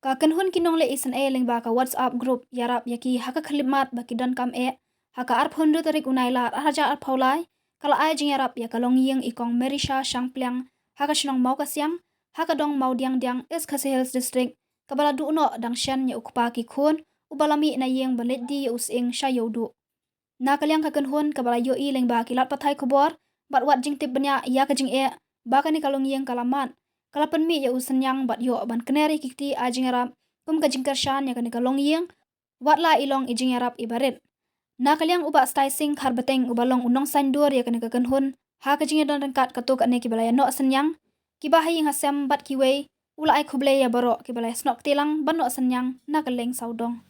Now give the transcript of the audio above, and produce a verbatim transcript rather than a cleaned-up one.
Ka kynhun ki nongleh isynei lyngba ka WhatsApp group Ïarap ïa ki ha ka khyllipmat ba ki donkam eh, ha ka arphew hynriew tarik u Nailar arhajar arphew lai, ka la ai jingïarap ïa ka longïing i Kong Merisha Shangpliang, ha ka shnong Mawkasiang, ha ka dong Mawdiangdiang, East Khasi Hills District, kaba la duh noh dang shen ïa u kpa ki khun, uba la mih na ïing ban leit die ïa u sying sha Ïewduh. Na ka liang ka kynhun kaba la ïohi lyngba ki lad pathai khubor bad wat jingtip bniah ïa ka jingeh ba kane ka longïing ka la mad, ka la pynmih ïa u synñiang bad ïoh ban kner ïa ki kti ai jingïarap kum ka jingkyrshan ïa kane ka longïing, wat la i long i jingïarap iba rit. Na ka liang u Bah Stai Singh Kharbeteng uba long u nongsaindur ïa kane ka kynhun, ha ka jingïadon ryngkat katto katne kiba la ïa noh synñiang, kiba ha ïing ha sem bad kiwei, u la ai khublei ïa baroh kiba la ïa snoh kti lang ban noh synñiang na kylleng sawdong.